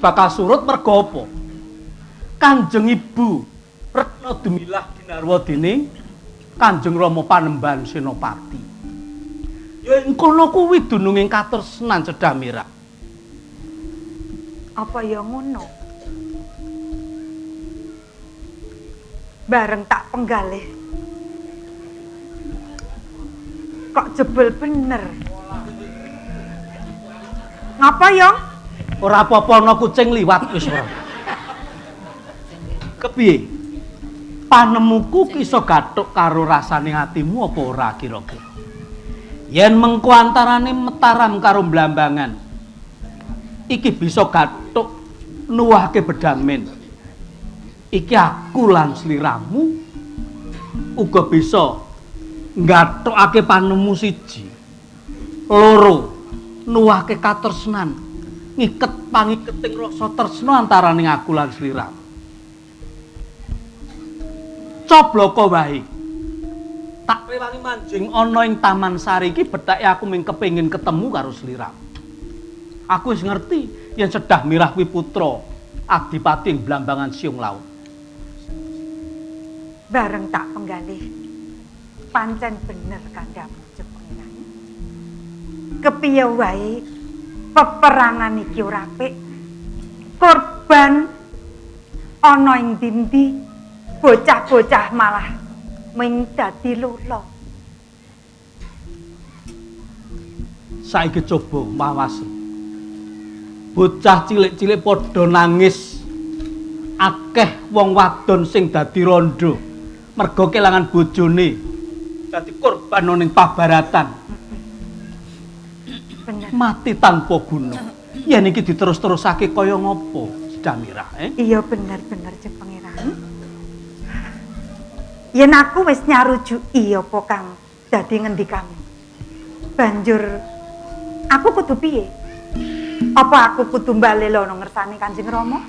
bakal surut mergo apa? Kanjeng Ibu Retno Dumilah ginarwa dening Kanjeng Rama Panembahan Senopati. Ya ing kono kuwi dununging katresnan Sedah Mirah. Apa ya ngono? Bareng tak penggalih. Kok jebul bener. Ngapa, Yong? Ora apa-apa ana kucing liwat wis ora. Kepiye? Panemuku ki iso gathuk karo rasane atimu apa ora kira-kira? Yen mengko antarane Mataram karo Blambangan iki bisa gathuk nuwahke bedamen. Iki aku lan sliramu uga bisa nggathukake panemu siji. Loro, nuwahke katresnan, ngiket pangiketing rasa tresna antarane aku lan sliramu. Cobloko wae. Tak rewangi manjing ana ing Taman Sari iki bethake aku mung kepengin ketemu karo sliramu. Aku wis ngerti yen Sedah Mirah kuwi putra Adipati ing Blambangan Siung Laut. Bareng tak penggalih. Pancen bener kandhamu, Pangeran. Kepiye wae peperangan iki ora apik. Korban ana ing ndi-ndi, bocah-bocah malah ming dadi lolo. Saiki coba mawas. Bocah cilik-cilik padha nangis. Akeh wong wadon sing dadi rondo mergo kelangan bojone dadi korban ana ning pabaratan. Bener. Mati tanpa guna. Yen iki diterus-terusake kaya ngopo, Sedah Mirah, eh? Iya bener-bener, Jeng Pangeran. Yen aku wis nyarujuki apa kang dadi ngendikamu. Banjur aku kudu piye? Apa aku kudu mbalelana ngersane Kanjeng Rama?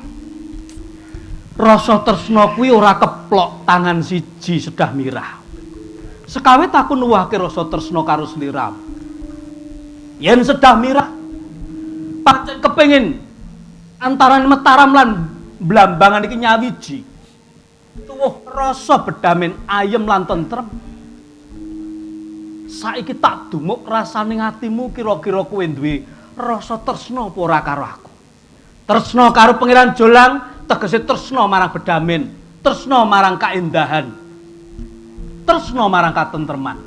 Rasa tresna kuwi ora keplok tangan siji, Sedah Mirah. Sekawit aku nuwahke rasa tresna karo sliramu. Yen Sedah Mirah pancen kepengin antarane Mataram lan Blambangan iki nyawiji, tuwuh rasa bedamen ayem lan tentrem. Saiki tak dumuk rasane atimu, kira-kira kowe duwe rasa tresna apa ora karo aku? Tresna karo Pangeran Jolang tegese tresna marang bedamen, tresna marang kaendahan, tresna marang katentreman.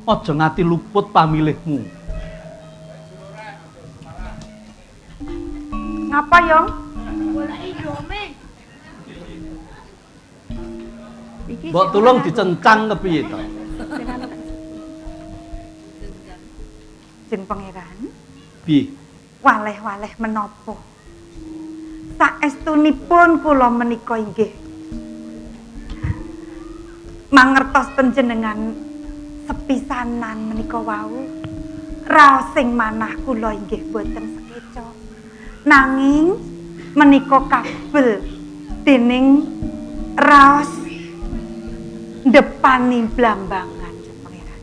Aja ngati luput pamilihmu. Ngapa, Yong? Goleki dome. Mbok tulung dicencang kepiye to? Jeng Pangeran, Piye? Waleh-waleh menapa? Saestunipun kula menika inggih mangertos panjenengan sepisanan menika wau raos sing manah kula inggih boten sekeca. Nanging menika kabel dening raos ndepani Blambangan, Jeng Pangeran.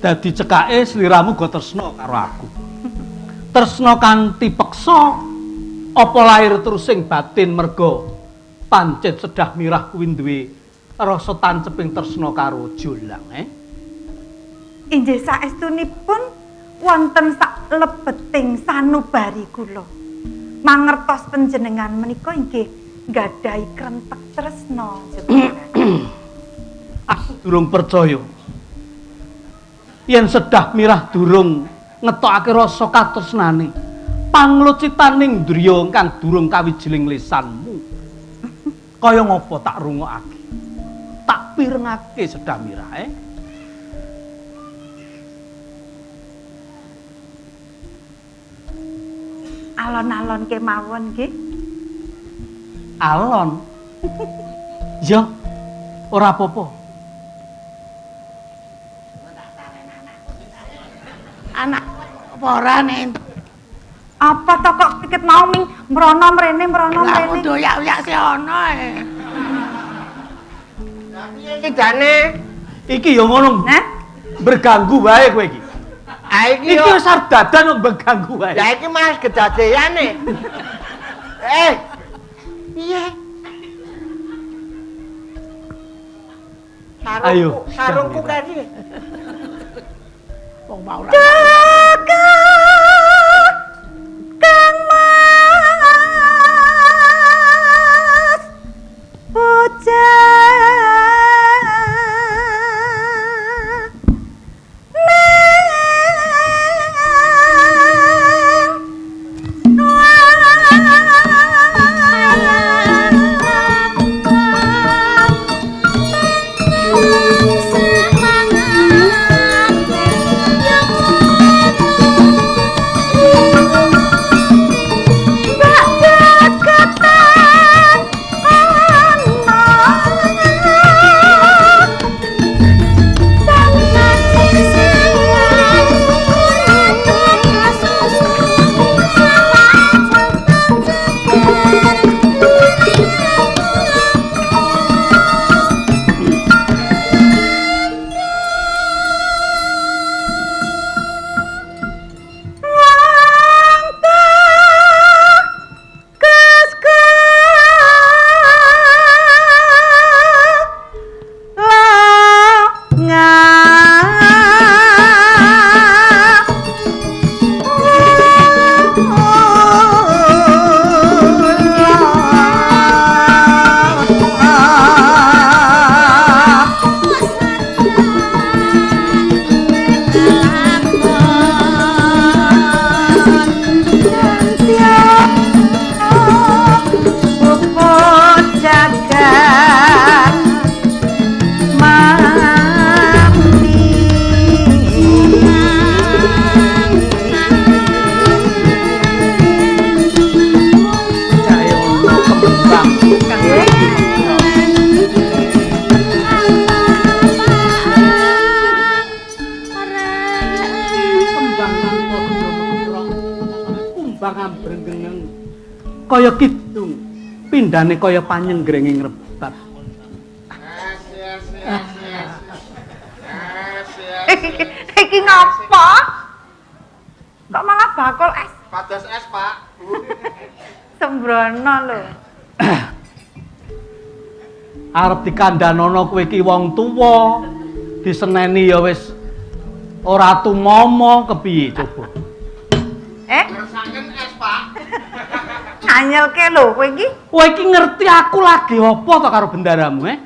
Dadi cekake sliramu go tresna karo aku. Tresna kanthi peksa apa lahir terus sing batin mergo pancet Sedah Mirah kuwi duwe rasa tanceping tresna karo Jolang, eh? Inggih saestunipun wonten sak lebeting sanubari kula. Mangertos panjenengan menika inggih nggadahi krentek tresna, Jeng Pangeran. Aku durung percaya. Yen Sedah Mirah durung ngetokake rasa katresnane, panglucitaning driya kang durung kawijiling lisanmu. Kaya ngopo tak rungokake? Tak pirengake Sedah Mirah, eh? Alon-alon kemawon nggih. Alon. Ya, ora apa-apa. Anak apa ora nek Apa to kok pikit mau ming mrono mrene mrono lah mrene. doyak-doyak sih ono e. Iki jane Iki ya ngono. Nah, Berganggu wae kowe iki. Ah iki Iki wis arep dadan kok mbeganggu wae. Lah iki Mas kedadeane. Eh. Piye? Ayo, Sarungku kari. Wong mau ora. Kang Mas bocah Kaya kidung, pindhane kaya panyenggrenging rebab. Iki ngapa? Kok malah bakul es? Pados es, Pak. Sembrono lho. Arep dikandhanono kowe iki wong tuwa, diseneni ya wis ora tumomo kepiye coba. Ngersaken es, Pak. Anyelke lho kowe iki. Kowe iki ngerti aku lagi apa to karo bendaramu, eh?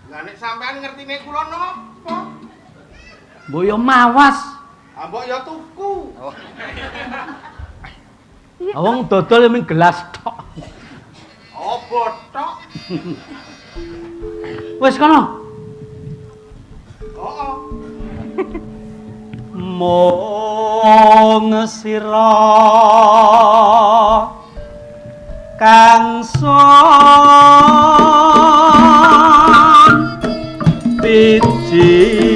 Lah nek sampean ngertine kula napa? Mbok yo mawas. Ah mbok yo tuku. Wong dodol ming gelas tok. Oh, bothok. Wis kono. Heeh. Mung sira kang son piji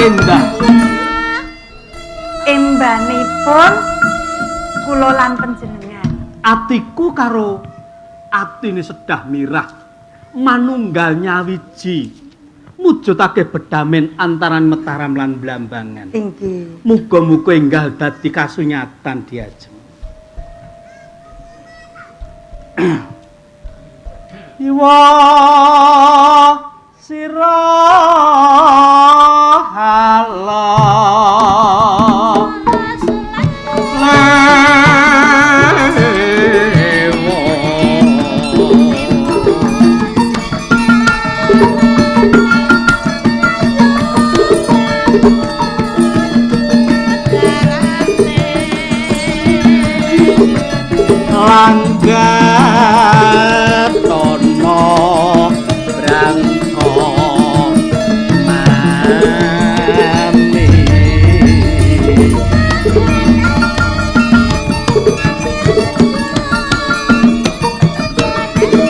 Indah. Embanipun kula lan panjenengan. Atiku karo atine Sedah Mirah manunggal nyawiji mujudake bedamen antaran Mataram lan Blambangan. Inggih. Muga-muga enggal dadi kasunyatan diajeng. Iwa sira hala lewo langgar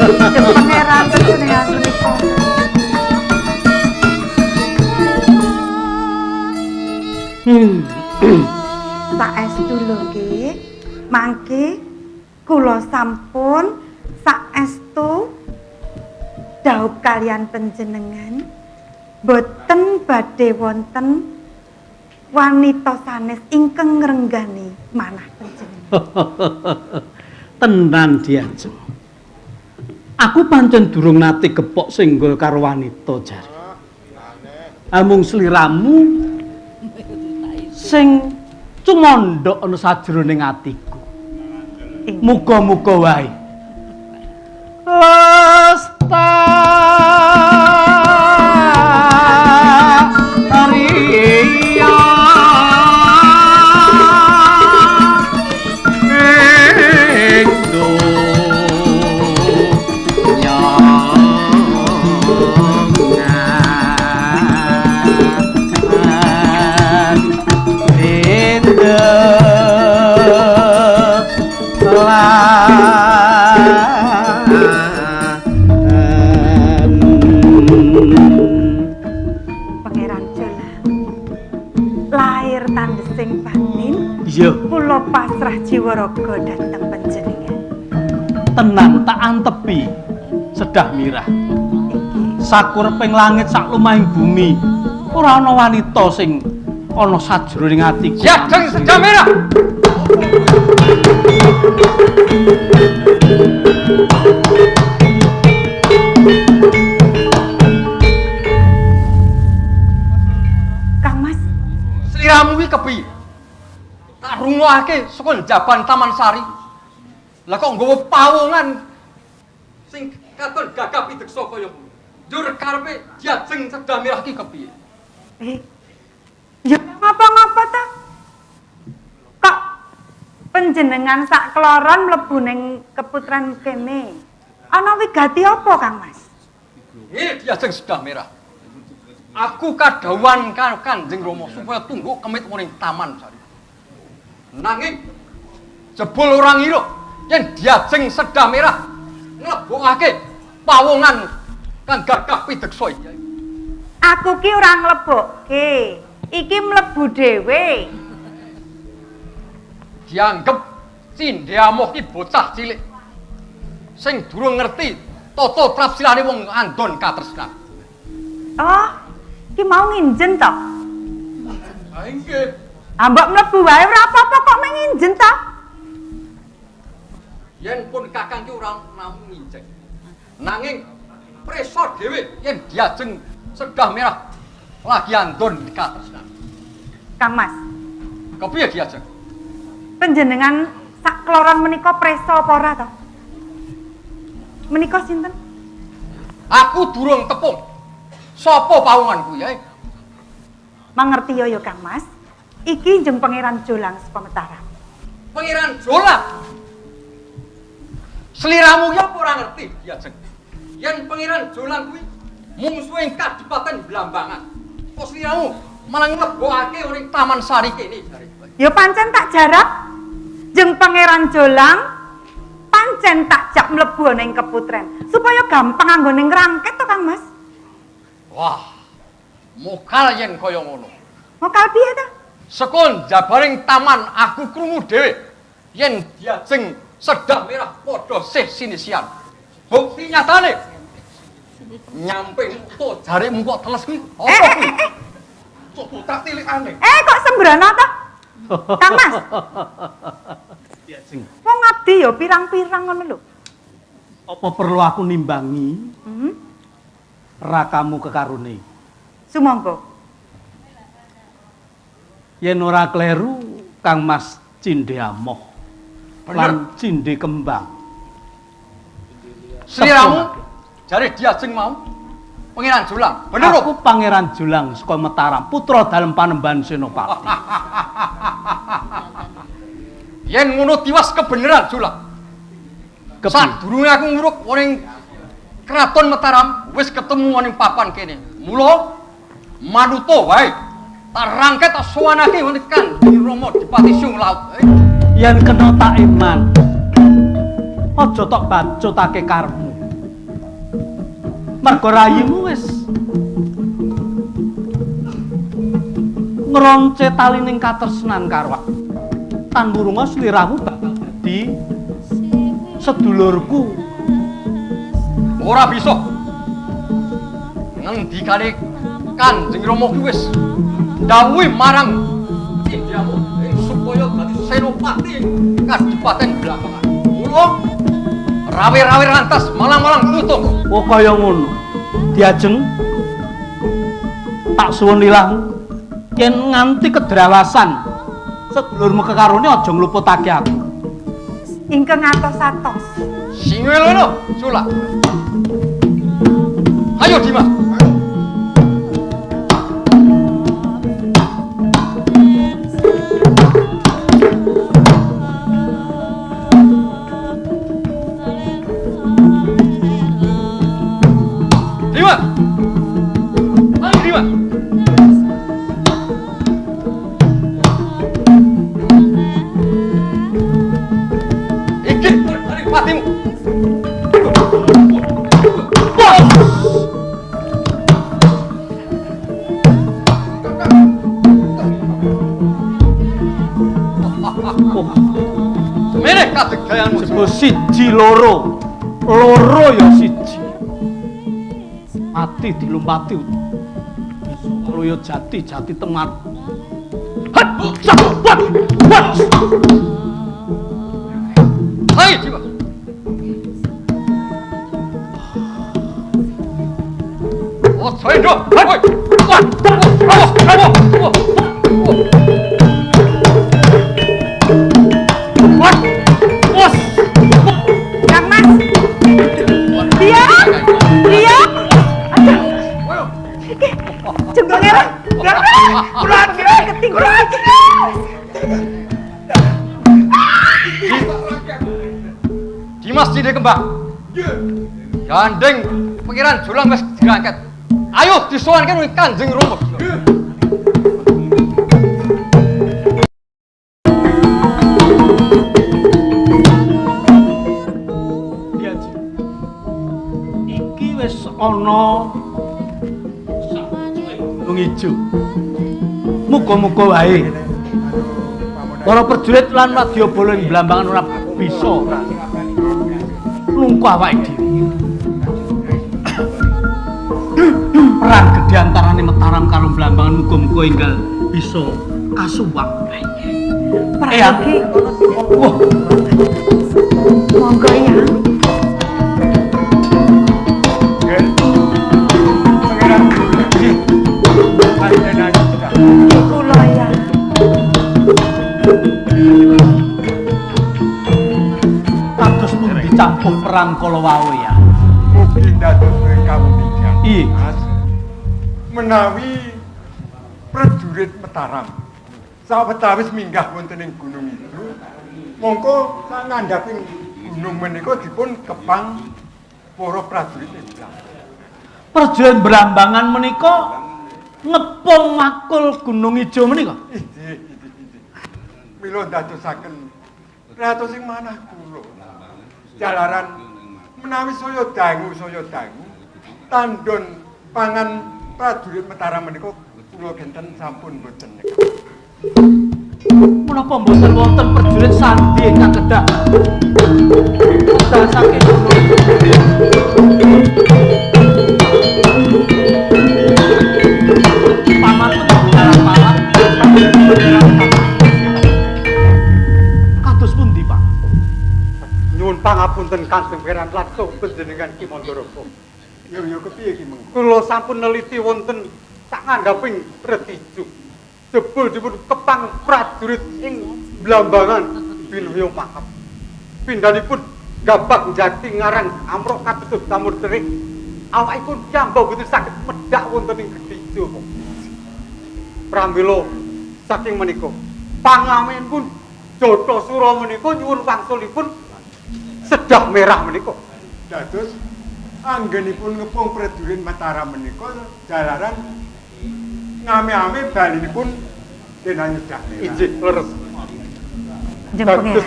Jeng pangeran panjenengan menika. Saestu lho nggih. Mangke kula sampun saestu dhaup kalian panjenengan boten badhe wonten wanita sanes ingkang ngrenggani manah panjenengan. Tenan Diajeng. Aku pancen durung nate gepok senggol karo wanita jare. Amung sliramu sing cumondhok ana sajroning atiku. Muga-muga wae. Lestariya ing donya Pangeran Jolang lahir tandesing batin. Iya. Kula pasrah jiwa raga dhateng panjenengan. Tenan tak antepi Sedah Mirah. Sakureping langit sak lumahing bumi ora ana wanita sing ana sajroning atiku. Diajeng Sedah Mirah. Kang Mas, Sliramu kuwi kepiye? Tak rungokake saka njaban Taman Sari. Lah kok nggawa pawongan sing katon gagah pideksa kaya ngono. Njur karepe Diajeng Sedah Mirah ki kepiye? Ya ngapa-ngapa ta? Kok panjenengan sak kloron mlebu ning keputran kene? Ana wigati apa, Kang Mas? Diajeng Sedah Mirah. Aku kadhawuhan karo Kanjeng Rama supaya tungguk kemit ning Taman Sari. Nanging jebul ora ngira yen Diajeng Sedah Mirah nglebokake pawongan kang gagah pideksa iki. Aku ki ora nglebokke. Iki mlebu dhewe. Dianggep cindhe amoh ki bocah cilik sing durung ngerti tata trapsilane wong andon katresnan. Oh, ki mau nginjen to? Ha nggih. Ah, mbok mlebu wae ora apa-apa kok meng nginjen to? Yen pun kakang ki ora namung nginjen. Nanging prisa dhewe yen Diajeng Sedah Mirah lagi andon katresnan. Kang Mas, kepiye Diajeng? Panjenengan sak kloron menika prisa apa ora to? Menika sinten? Aku durung tepung. Sapa pawonganku ya? Mangerti ya Kang Mas. Iki jeng Pangeran Jolang saka Mataram. Pangeran Jolang. Sliramu ki apa ora ngerti, Diajeng? Yen Pangeran Jolang kuwi mungsuhe ing Kadipaten Blambangan. Kok sliramu malah nglebokake ning Taman Sari kene jare. Ya pancen tak jarak jeng Pangeran Jolang pancen tak jak mlebu ning keputren supaya gampang anggone ngrangket to Kang Mas. Wah, mokal yen kaya ngono. Mokal piye ta? Saka njabaring taman aku krungu dhewe yen Diajeng Sedah Mirah padha sih sinisian. Bukti nyatane nyampe muto jaremu kok teles kuwi. Apa kuwi? Kok botak tilikane? Kok sembrono ta? Kang Mas. Diajeng. Wong abdi ya pirang-pirang ngono lho. Apa perlu aku nimbangi? Rakamu kekarone. Sumangga. Yen ora kleru Kang Mas cindhe amoh. Lan cindhe kembang. Sliramu jare Diajeng mau Pangeran Jolang. Bener aku Pangeran Jolang saka Mataram, putra dalem Panembahan Senopati. Yen ngono tiwas kebeneran Jolang. Sadurunge aku nguruk ning Kraton Mataram wis ketemu ning papan kene. Mula manuta wae. Tak rangket tak sowanake ning Kanjeng Rama Dipati Siung Laut. Yen kena tak iman. Aja tok bacutake karepmu. Mergo rayimu wis ngronce talining katresnan karo aku. Tan wurunga sliramu bakal dadi sedulurku. Ora bisa. Ngendikane Kanjeng Rama ki wis ndhawuhi marang Cindyamu supaya dadi senopati ing Kadipaten Blambangan. Mula rawe-rawe rantas malang-malang tutup. Oh kaya ngono. Diajeng tak suwun lilahmu yen nganti kedrawasan sedulurmu kekarone aja ngluputake aku. Ingkang atos-atos. Singelono, Sulak. Ayo Dimas. Dimas. Ayo Dimas. Iki patimu. Semene kadegayanmu. Jebul siji loro. Loro ya siji. Mati dilumpati. Waluya jati, jati temat. Hat, sat, wat, wat. Ayo Dimas. Oh, saya ndo. Woi. Wah, awas, awas. Wat. Wos. Kang Mas. Iya. Iya. Aduh. Iki jenggonge ra. Kurang ketinggalan. Dimas Cinde Kembang. Gandeng Pangeran Jolang wis dirangket. Ayo disowanke ning Kanjeng Rama. Diajeng. Iki wis ana gunung ijo. Muga-muga wae para prajurit lan wadyabala ing Blambangan ora bisa nungku awake dhewe. Perang gedhe antarane Mataram karo Blambangan muga-muga enggal bisa kasuwak. Prayogi. Wah, Monggo ya. Pangeran. Panjenengan sudah. Kula ya. Kados pundi campuh perang kala wau ya. Mugi dados kawunijan. Iya. Mas. Menawi prajurit Mataram sawetawis minggah wonten ing gunung itu, mongko sangandhaping gunung menika dipun kepang para prajurit ing Blambangan. Prajurit Blambangan menika ngepung makul Gunung Ijo menika. Inggih, inggih, inggih. Mila ndadosaken ratos ing manah kula. Jalaran menawi saya dangu tandon pangan prajurit Mataram menika kula genten sampun boten nyekap. Menapa mboten wonten prajurit sandi ingkang kedah medal saking gunung? Paman paman. Kados pundi, Pak? Nyuwun pangapunten Kanjeng Pangeran lan panjenengan Ki Mandaraga. Yo yo kepiye ki mengko? Kula sampun neliti wonten sak ngandhaping Retijo. Jebul dipun kepang prajurit ing Blambangan binuya makap. Pindhanipun gabak jati ngarang amrok kabetuh tamur terik. Awakipun piyambak boten saged medhak wonten ing Retijo. Pramila saking menika pangamenipun Jatasura menika nyuwun wangsulipun sedah merah menika. Dados anggenipun ngepung prajurit Mataram menika jalaran ngame-ame balinipun denane sedah merah. Inggih, leres. Njeng Pangeran.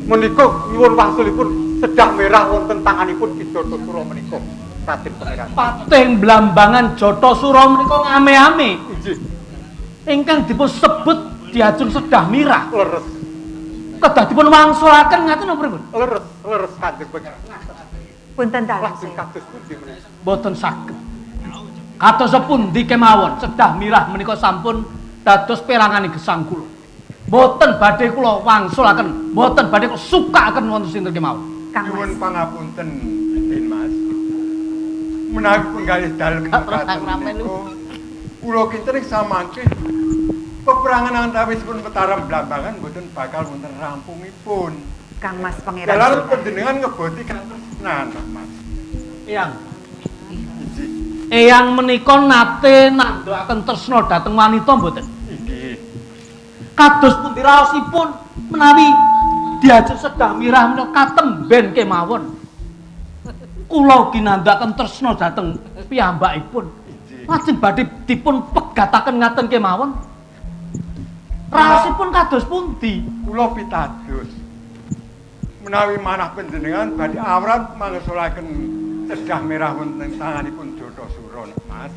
Menika nyuwun wangsulipun Sedah merah wonten tanganipun Ki Jathasura menika Raden Pangeran. Patih Blambangan Jathasura menika ngame-ame. Inggih. Ingkang dipun sebut diajeng Sedah Mirah. Leres. Kedah dipun wangsulaken ngaten napa pripun? Leres, leres Kanjeng Pangeran. Punten dalem. Lajeng kados pundi menika? Mboten saged. Kados pundi kemawon Sedah Mirah menika sampun dados perangane gesang kula. Mboten badhe kula wangsulaken, mboten badhe kula sukaaken wonten sinten kemawon. Kang Mas. Nyuwun pangapunten, Den Mas. Menawi penggalih dalem mekaten menika, kula kinten ing samangke peperangan antawisipun Mataram Blambangan mboten bakal wonten rampungipun. Kang Mas Pangeran. Jalaran panjenengan ngeboti katresnan, Mas. Eyang. Eyang menika nate nandhakaken tresna dhateng wanita mboten? Inggih. Kados pundi raosipun menawi diajeng Sedah Mirah menika katemben kemawon. Kula ugi nandhakaken tresna dhateng piyambakipun. Lajeng badhe dipun pegataken ngaten kemawon. Raosipun kados pundi? Kula pitados. Menawi manah panjenengan badhe awrat mangesulaken Sedah Merah wonten tanganipun Jathasura, Mas.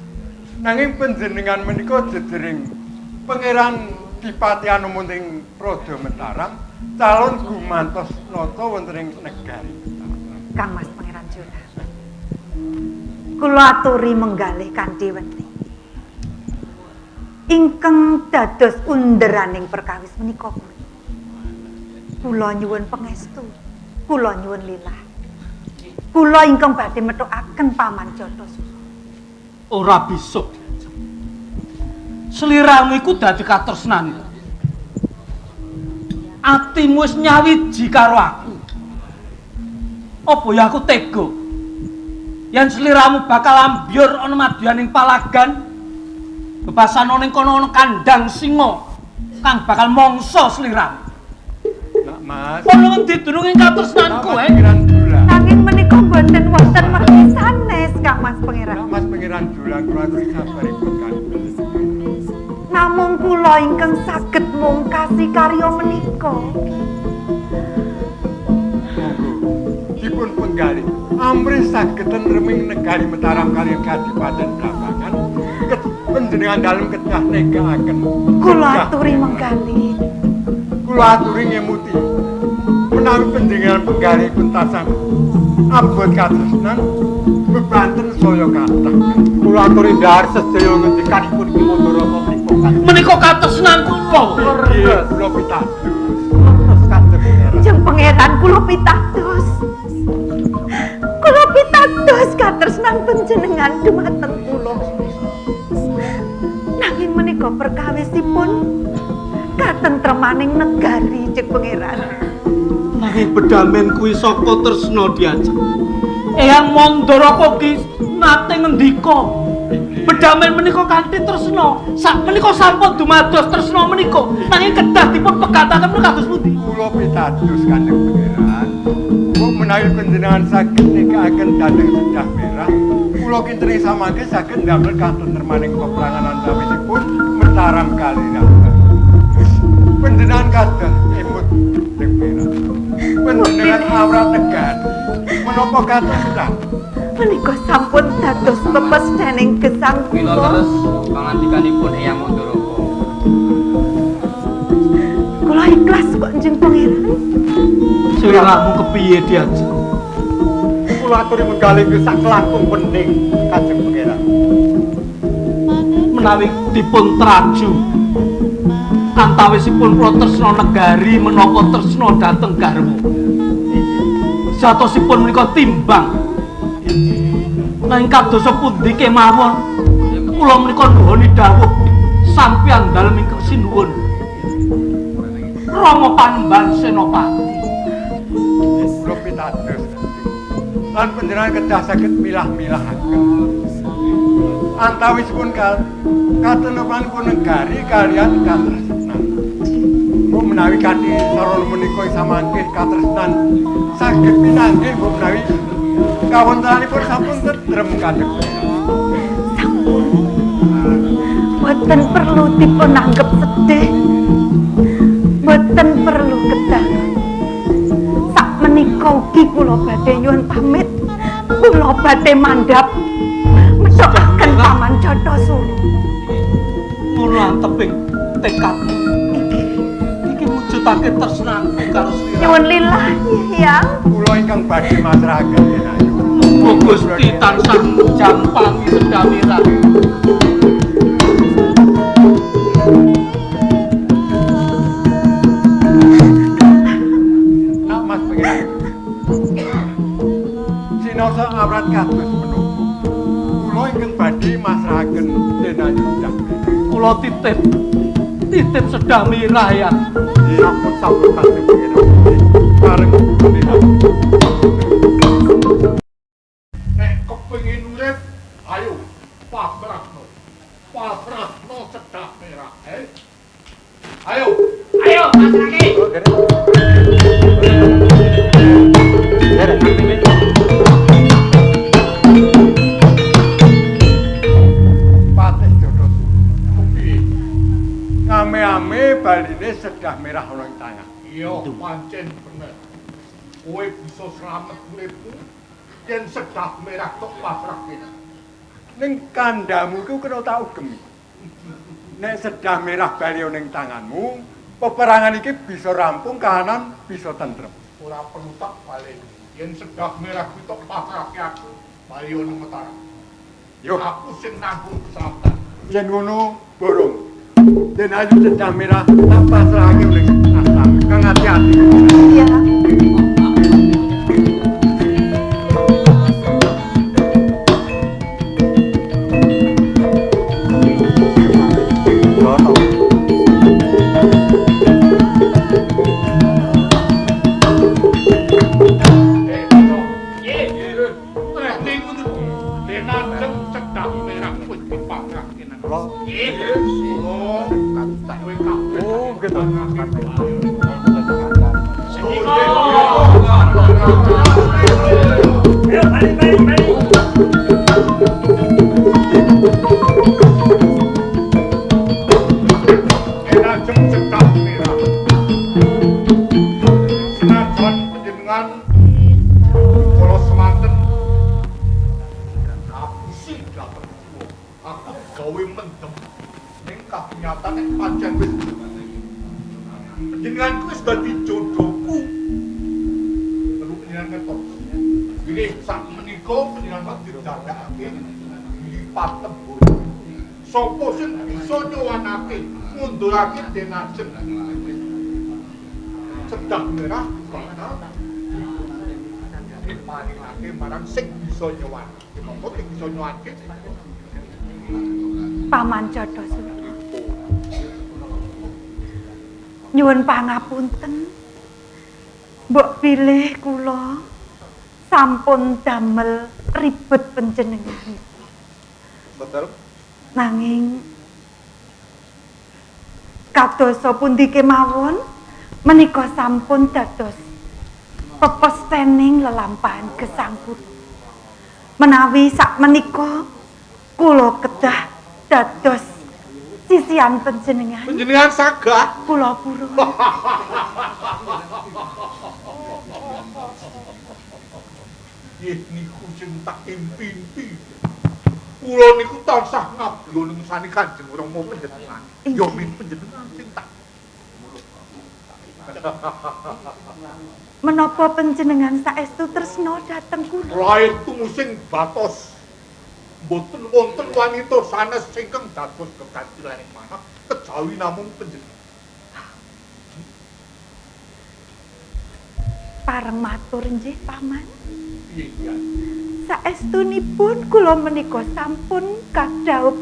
Nanging panjenengan menika jejering Pangeran Dipati Anom wonten ing Praja Mataram, calon gumantos nata wonten ing negari Mataram. Kang Mas Pangeran Juna. Kula aturi menggalih kanthi wedi. Ingkang dados underaning perkawis menika kula. Kula nyuwun pangestu, kula nyuwun lilah. Kula ingkang badhe methukaken Paman Jathasura. Ora bisa. Sliramu iku dadi katresnan. Atimu wis nyawiji karo aku. Apa ya aku tega? Yen sliramu bakal ambyur ana madyaning palagan, bebasan ana ing kono ana kandang singa kang bakal mangsa sliramu. Nak Mas. Ana ngendi dununge katresnanku, Nak Mas Pangeran Dulang. Nanging menika mboten wonten mergi sanes, Kang Mas Pangeran. Nak Mas Pangeran Dulang kula aturi sabaripun kanthi. Namung kula ingkang saged mungkasi karya menika. Monggo dipun penggalih amrih saged tentreming negari Mataram kaliyan Kadipaten Blambangan. Panjenengan dalem kedah negakaken. Kula aturi menggalih. Kula aturi ngemuti menawi panjenengan penggalihipun tansah abot katresnan bebanten saya kathah. Kula aturi ndhahar sedaya ngendikanipun Ki Mandaraka menika Kanjeng. Menika katresnan kula. Inggih, kula pitados. Leres Kanjeng Pangeran. Jeng Pangeran kula pitados. Kula pitados katresnan panjenengan dumateng kula. Nanging menika perkawisipun katentremaning negari Jeng Pangeran. Nanging bedamen kuwi saka tresna diajeng. Eyang Mandaraka ki nate ngendika, bedamen menika kanthi tresna. Sak menika sampun dumados tresna menika, nanging kedah dipun pegataken menika kados pundi? Kula pitados Kanjeng Pangeran. Mbok menawi panjenengan saged nikahaken dhateng Sedah Merah, kula kinten ing samangke saged ndamel katentremaning peperangan antawisipun Mataram kaliyan. Panjenengan kadah emut Kanjeng Pangeran. Panjenengan awrat negari menapa katresnan? Menika sampun dados pepesdening gesang Mila kula. leres pangandikanipun Eyang Mandaraka. Kula ikhlas kok Jeng Pangeran. Sliramu kepiye diajeng? Kula aturi menggalih sak langkung wening Kanjeng Pangeran. Menawi dipun traju antawisipun kula tresna negari menapa tresna dhateng garwa. Satosipun menika timbang. Nanging kadosa pundi kemawon kula menika nuhoni dawuh sampeyan dalem ingkang sinuwun. Rama Panembahan Senopati. Kula pitados. Lan panjenengan kedah saged milah-milahaken. Antawisipun katentemanipun negari kaliyan katresnan. Mbok menawi kanthi sarana menika ing samangke katresnan saged pinanggih mbok menawi kawontenanipun sampun tentrem Kanjeng Pangeran. Sampun. Mboten perlu dipun anggep sedih. Mboten perlu kedah. Sak menika ugi Niki kula badhe nyuwun pamit. Kula badhe mandhap methokaken Paman Jathasura. Ngono anteping tekadmu. Iki wujudake tresnaku karo sliramu. Nyuwun lilah Hyang. Kula ingkang badhe masrahaken Den Ayu. Muga Gusti tansah jampangi Sedah Mirah. Nak Mas Pengiran. Sinoso awrat kados menapa. Kula ingkang badhe masrahaken Den Ayu Sedah Mirah. Kula titip titip Sedah Mirah ya. Sampun sampun Kanjeng Pangeran. Bareng menika. Nek kepengin urip, ayo pasrahno. Pasrahno Sedah Merah, eh. Ayo, Ayo pasrahke. Patih Jathasura. Kepiye? Ngame-ame baline Sedah Merah ana ing tangan. Iya, pancen bener. Kowe bisa slamet uripmu yen Sedah Merah tok pasrahke. Ning kandhamu iku kena tak ugemi. Nek Sedah Merah bali ana ing tanganmu, peperangan iki bisa rampung, kahanan bisa tentrem. Ora perlu tak baleni. Yen Sedah Merah kuwi tok pasrahke aku, bali ana Mataram. Yo, Aku sing nanggung keselamatan. yen ngono borong. Den Ayu Sedah Merah tak pasrahake ning astamu. Kang ati-ati. Iya. Eh, Cok. Nggih. Trehne ngono. Den Ajeng Sedah Merah wis dipasrahke nang. Nggih. Oh, kowe kabeh. Oh, gitu. Ayo balik balik balik. Den Ajeng Sedah Merah. Senajan panjenengan kala semanten ngapusi dhateng kula. Aku gawe mendem ning kabinyatane pancen wis panjenengan kuwi wis dadi jodohku. Perlu panjenengan ngertos. Bilih sak menika panjenengan kok didadakake lipat tembung. Sopo sing bisa nyowanake ngundurake Den Ajeng Sedah Merah bakal diparingake marang sing bisa nyowanake. Monggo sing bisa nyowanake. Paman Jathasura. Nyuwun pangapunten. Mbok bilih kula sampun damel ribet panjenengan. Betul. Nanging kadosa pundi kemawon menika sampun dados pepestening lelampahan gesang kula. Menawi sakmenika kula kedah dados sisihan panjenengan. Panjenengan sagah Kula purun. Nggih niku sing tak impi-impi. Kula niku tansah ngabdi ning sani Kanjeng Rama panjenengan. Ya min panjenengan sing tak Menapa panjenengan saestu tresna dhateng kula? Laetu sing batos. Mboten wonten wanita sanes ingkang dados kekantilaning manah kejawi namung panjenengan. Pareng matur nggih, Paman. Piye piye? Saestunipun kula menika sampun kadhaup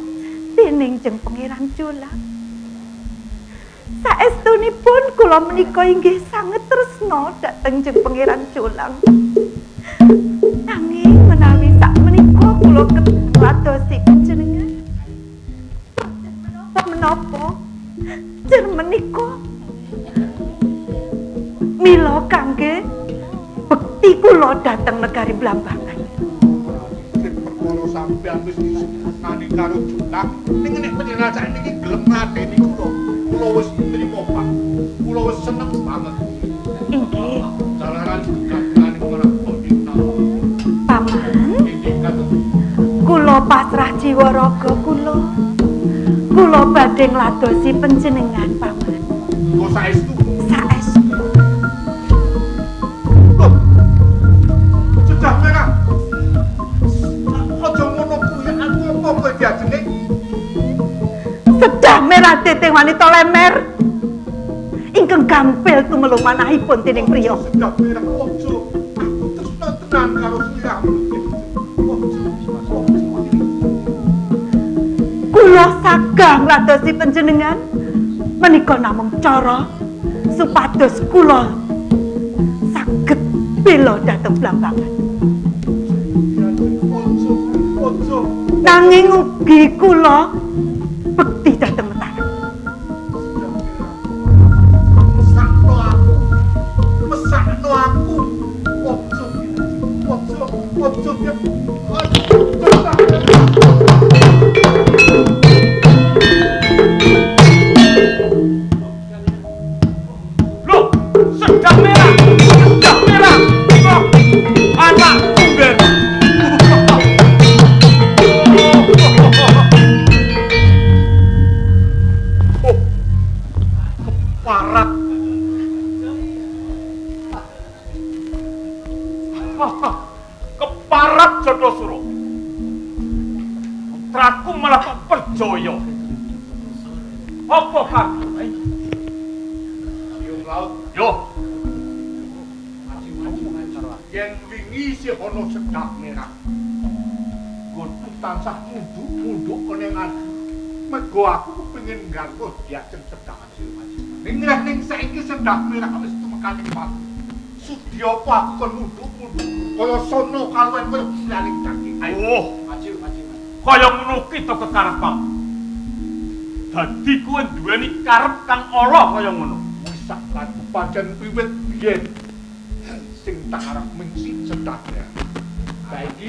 dening Jeng Pangeran Jolang. Saestunipun kula menika inggih sanget tresna dhateng Jeng Pangeran Jolang. Nanging menawi sakmenika kula kewadosi panjenengan. Menapa-menapa jer menika mila kangge bekti kula dhateng negari Blambangan. Sing perkara sampeyan wis disenani karo Jolang, ning nek panjenengan sakniki gelem ngadeni kula, kula wis nrimo, Pak. Kula wis seneng banget. Inggih. Jalaran kekantilaning manah. Jiwa raga kula, kula badhe ngladosi panjenengan paman. Kok saestu? Saestu. Loh. Sedah merah. Aja ngono kuwi, aku apa kowe diajenge? Sedah merah deting wanita lemer ingkang gampil tumelung manahipun dening priya. Sedah merah aja. Aku tresna tenan karo sliramu. Kula sagah ngladosi panjenengan menika namung cara supados kula saged bela dhateng Blambangan. Nanging ugi kula bekti dhateng Mataram. Mesakno aku. Mesakno aku. Ojo, ojo, ojo ya. Loh, sedah merah, sedah merah. Oh, anak sumber. Oh, keparat. Keparat Jathasura. Putraku malah kok percaya. Apa kan? Siung laut. Yo. Yen wingi isih ana sedah merah. Nggonku tansah mundhuk-mundhuk ning ati. Mergo aku kepengin nggarwa diajeng sedah. Ning ning saiki sedah merah wis tumekane pati. Sudi apa aku kon mundhuk-mundhuk kaya sono kaluwen kaya blaling daging. Oh, kaya ngono ki to kekarepam. Dadi kowe duweni karep kang ala kaya ngono. Wis sak laku pancen wiwit biyen sing tak arep mingsi sedah merah. Saiki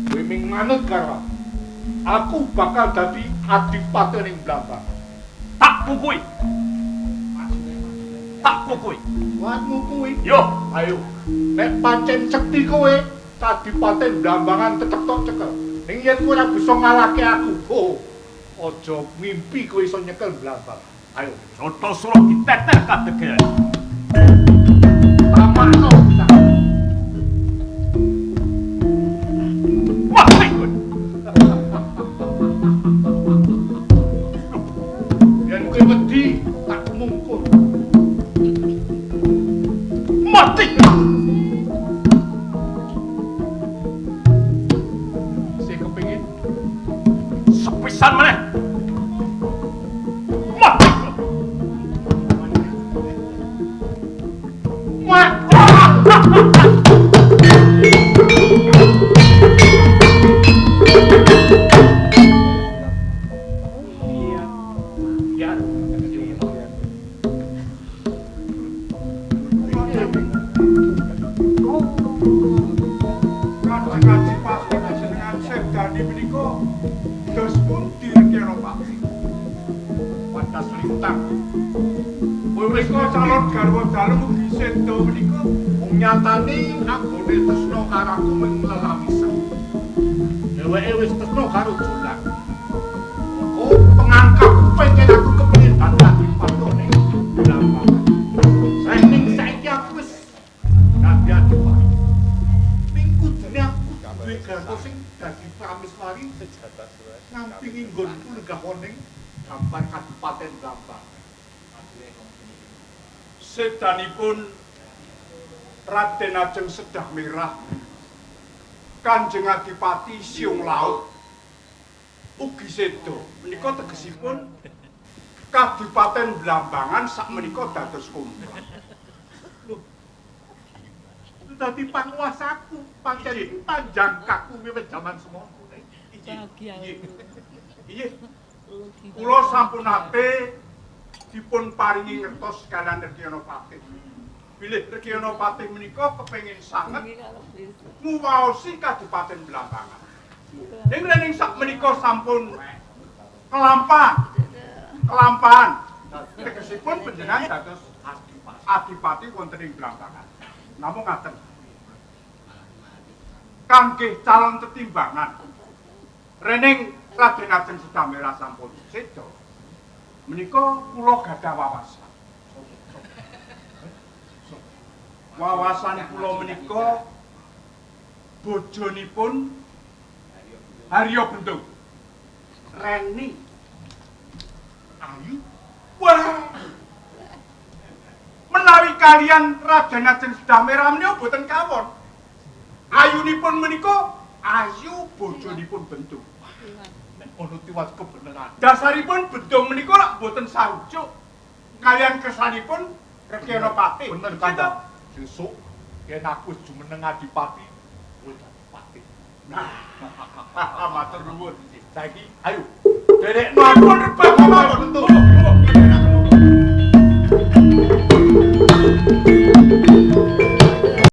kowe ming manut karo aku. Aku bakal dadi adipati ning Blambang. Tak pukui. Tak pukui. Watmu kuwi. Yo, ayo. Nek pancen sekti kowe, kadipaten Blambangan tetep tok cekel. Ning yen kowe ora bisa ngalahke aku, oh, aja mimpi kowe iso nyekel Blambang. Ayo, Jathasura diteter kadege. Tamakno bisa. Mati kowe. Yen kowe wedi, tak mungkur. Mati. Sing kepengin sepisan meneh. Mati. Mati. Ya. Kanjeng Adipati panjenengan sedani menika dos pundi Rekyana Pati? Wadas lintang. Kowe wis Menika calon garwa dalem ugi seda menika wong nyatane anggone tresna karo aku mung lelamisan. Dheweke wis tresna karo Jolang. Oh, pengangkatku pancen aku kepengin dadi adipati ning Blambangan. Ning saiki aku wis dadi adipati. Ning kudune aku duwe garwa sing dadi prameswari ngampingi nggonku lenggah ning gambar Kadipaten Blambangan. Sedanipun Raden Ajeng Sedah Merah, Kanjeng Adipati Siung Laut ugi seda. Menika tegesipun Kadipaten Blambangan sakmenika dados komplek. Dadi panguasaku, pancen panjangkaku wiwit jaman semono. Inggih. Kula sampun nate dipun paringi ngertos kaliyan Rekyana Patih. Bilih Rekyana Patih menika kepengin sanget nguwaosi Kadipaten Blambangan. Ning rening sakmenika sampun kelampahan. Kelampahan. Tegesipun panjenengan dados adipati wonten ing Blambangan. Namung ngaten. Kangge calon tetimbangan. Rening Raden Ajeng Sedah Merah sampun seda, menika kula gadah wawasan. Wawasan kula menika bojonipun Haryo Bendung. Reni Ayu. Wah. Menawi kalian Raden Ajeng Sedah Merah menika boten kawon. Ayunipun menika ayu bojonipun Bendung. Nek ono tiwas kebenaran. Dasaripun Bendung menika lak boten sarujuk kalian kersanipun Rekenopati. Bener kandha. Sesuk yen aku wis jumeneng adipati, kowe dadi patih. Nah, matur nuwun. Saiki ayo Derekno aku rebah.